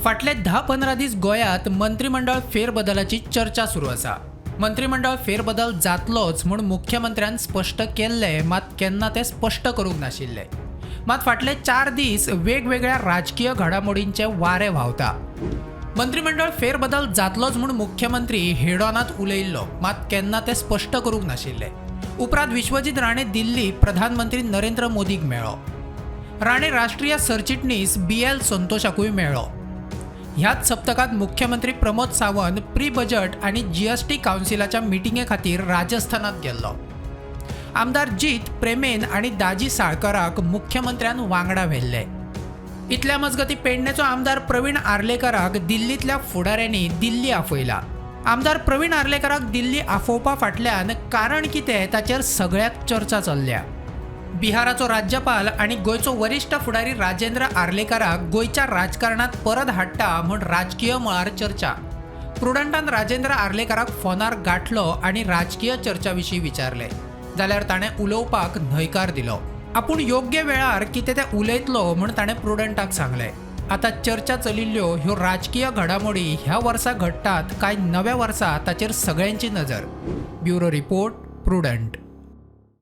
फाटले 10-15 दीस गोंयांत मंत्रीमंडळ फेरबदलाची चर्चा सुरू आसा. मंत्रीमंडळ फेरबदल जातलोच म्हूण मुख्यमंत्र्यान स्पश्ट केल्लें, मात केन्ना तें स्पश्ट करूंक नाशिल्लें. मात फाटले 4 दीस वेगवेगळ्या राजकीय घडामोडींचे वारें व्हांवता. मंत्रीमंडळ फेरबदल जातलोच म्हूण मुख्यमंत्री हेडॉनांत उलयिल्लो, मात केन्ना तें स्पश्ट करूंक नाशिल्लें. उपरांत विश्वजीत राणे दिल्ली प्रधानमंत्री नरेंद्र मोदीक मेळ्ळो. राणे राष्ट्रीय सरचिटणीस BL संतोषाकूय मेळ्ळो. ह्याच सप्तकांत मुख्यमंत्री प्रमोद सावंत प्री बजट आनी GST कावन्सिलाच्या मिटिंगे खातीर राजस्थानात गेल्लो. आमदार जीत प्रेमेन आनी दाजी साळकराक मुख्यमंत्र्यान वांगडा व्हेल्ले. इतल्या मजगती पेडणेचो आमदार प्रवीण आर्लेकराक दिल्लींतल्या फुडाऱ्यांनी दिल्ली आफयला. आमदार प्रवीण आर्लेकराक दिल्ली आफोवपा फाटल्यान कारण कितें ताचेर सगळ्याक चर्चा चल्ल्या. बिहाराचो राज्यपाल आनी गोंयचो वरिश्ठ फुडारी राजेंद्र आर्लेकराक गोंयच्या राजकारणात परत हाडटा म्हूण राजकीय मळार चर्चा. प्रुडंटान राजेंद्र आर्लेकराक फोनार गांठलो आनी राजकीय चर्चा विशीं विचारलें जाल्यार ताणें उलोवपाक न्हयकार दिलो. आपूण योग्य वेळार कितें तें उलयतलो म्हूण ताणें प्रुडंटाक सांगलें. आतां चर्चा चलिल्ल्यो ह्यो राजकीय घडामोडी ह्या वर्सा घडटात काय नव्या वर्सा ताचेर सगळ्यांची नजर. Bureau report, Prudent.